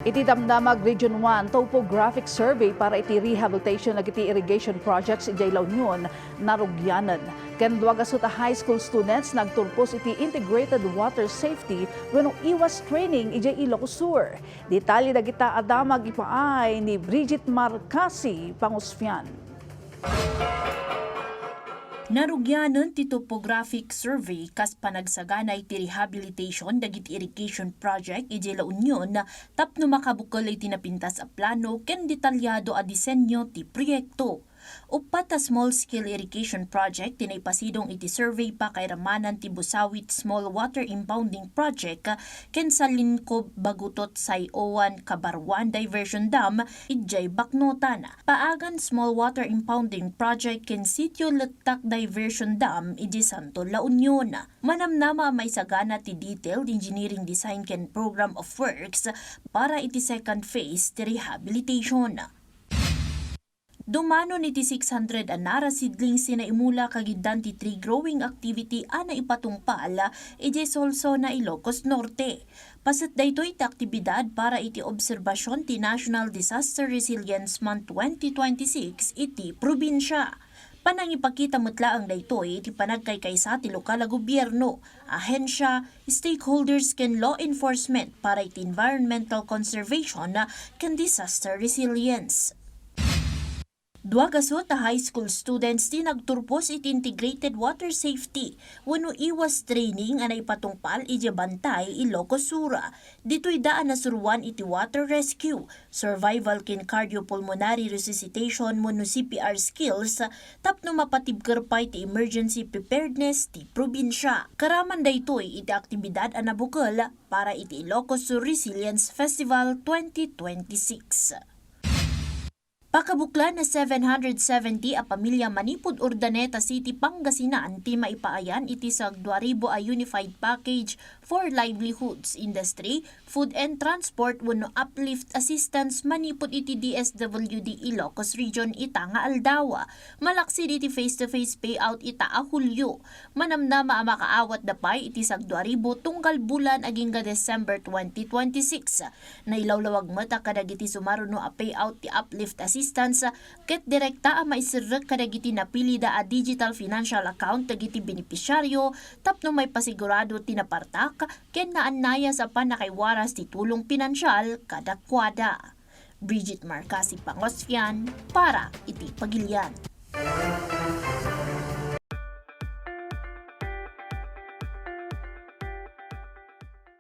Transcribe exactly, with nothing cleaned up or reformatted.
Iti damdamag Region one Topographic Survey para iti rehabilitation dagiti irrigation projects idiay La Union, narugianen. Ken dua gasut a high school students nagturpos iti integrated water safety wenno iwas training idiay Ilocos Sur. Detalye dagita a damag ipaay ni Bridget Marcasi Pangusfian. Narugianen ti topographic survey kas panagsagana iti rehabilitation dagiti irrigation project idiay La Union tapno makabukel iti napintas a plano ken detalyado a disenyo ti proyekto. Uppat a small-scale irrigation project ti naipasidong iti survey pakairamanan ti Busawit Small Water Impounding Project ken Salincob Bagutot Sayoan Kabaruan Diversion Dam idiay Baknotan. Paagan small water impounding project ken Sitio Lettak Diversion Dam idiay Santo La Union. Manamnama a maisagana ti detailed engineering design ken program of works para iti second phase ti rehabilitation. Dumanon iti six hundred a nara seedlings ti naimula kagiddan ti tree growing activity a naipatungpal idiay Solsona, Ilocos Norte. Paset daytoy ti aktibidad para iti obserbasion ti National Disaster Resilience Month twenty twenty-six iti probinsia. Panangipakita met laeng daytoy iti panagkaykaysa ti lokal a gobierno, ahensya, stakeholders ken law enforcement para iti environmental conservation ken disaster resilience. Dua gasut a high school students ti nagturpos iti integrated water safety wenno iwas training a naipatungpal idiay Bantay, Ilocos Sur. Ditoy da a nasuroan iti water rescue, survival ken cardiopulmonary resuscitation wenno C P R skills tapno mapatibker pay ti emergency preparedness ti probinsia. Karaman daytoy iti aktibidad a nabukel para iti Ilocos Sur Resilience Festival twenty twenty-six. Pakabuklan a seven hundred seventy a pamilia manipud Urdaneta City, Pangasinan ti maipaayan iti sagduaribu a Unified Package for Livelihoods Industry, Food and Transport wenno Uplift Assistance manipud iti D S W D Ilocos Region ita nga aldaw. Malaksid iti face-to-face payout ita a Hulio, manamnama a makaawatda pay iti sagduaribu tunggal bulan agingga December twenty twenty-six. Nailawlawag met a kadagiti sumaruno a payout ti Uplift Assistance ket direkta a maiserrek kadagiti napilida a digital financial account dagiti benepisyaryo tapno maipasigurado ti napartak ken naannayas a pannakaiwaras ti tulong pinansial kadakuada. Bridget Marcasi Pangosfian para iti Pagilian.